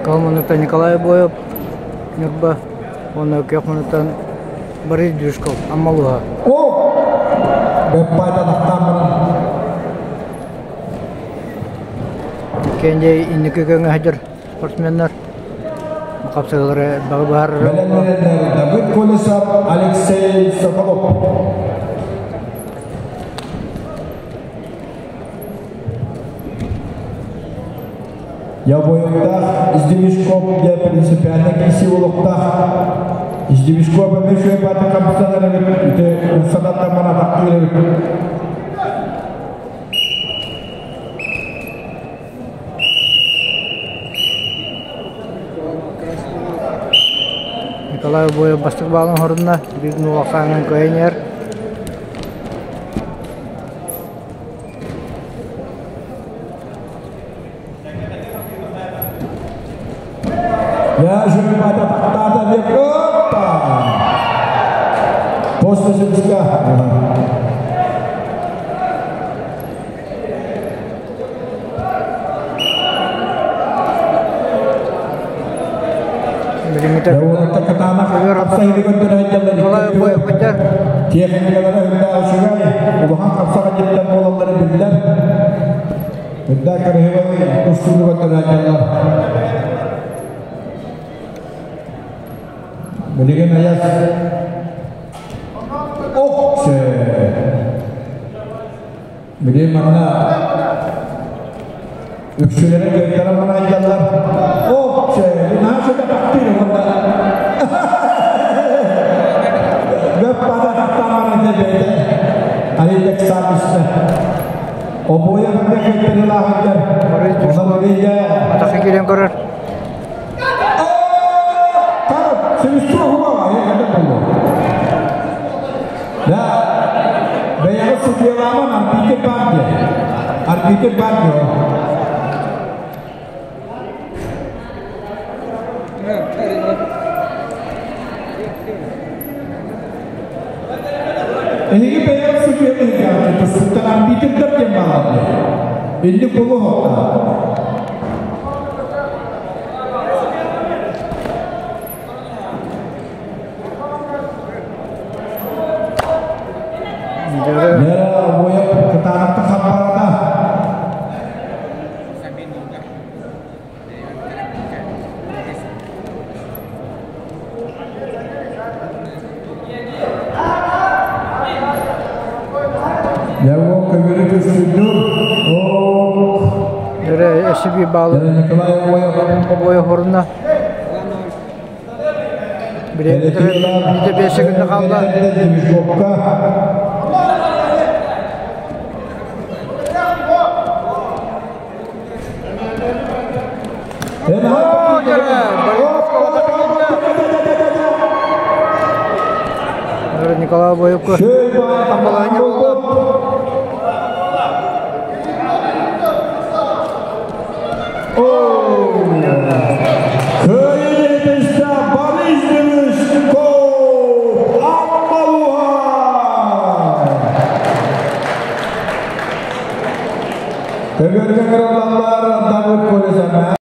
Кыһыл муннуктан Николай Обоев, Ньурба уонна күөх муннуктан Борис Дюшков, Амма улууһа. О! Бэппайдан ахтааммынан. Кэнди инники көҥө сылдьар спортсменнар хапсыһыылары баҕа быһаарар. Бэлэмнэнэллэр Давыд Колесов, Алексей Соколов. Ябойуктаах Издевишков для принципиально киси олохтаах Издевишков эмэ шөйбаты хамсанар эбит, ити ылсанаттан атахтыыр эбит. Николай Обоев бастакы баалын хорунна, биир нуолахаанын кыайан иһэр. Я Журбата тақтата деп опа! После сімске. Билиҥҥитэ Техникалара үрдээх үчүгэй, улахан хапсаҕа дьиттэн буолаллара биллэр. Үрдээх кырыһыбай тустууну көрдөрөөччүлэр. Билигин айас Ох, Билигин манна үксүлэрэ кыайтаран баран Ох, наша да тахтыыр уонна Бөппата тахтаан баран бэйдэ Алилек саабыста. Обоя манна кыайтарылааһыттар. Онон билия Атаха киирэн көрөр. Да, бэйэҕэ судьуйалааман арбитр баар диэ. Арбитр баар диэ. Эһиги бэйэҕит судьуйалыһыгаҕыт тустуктан арбитрдар диэн бааллар диэ. Инник буолуохтаах. Лера Обоев кытаанахтык харбаата. Яво көбүрү түстүрдүр. Лера эсиби баалы Николай Обоев. Обоев орунна. Билиҥҥитэ 5 секунда хаалла. Николай Обоевка балаһыанньа буолла.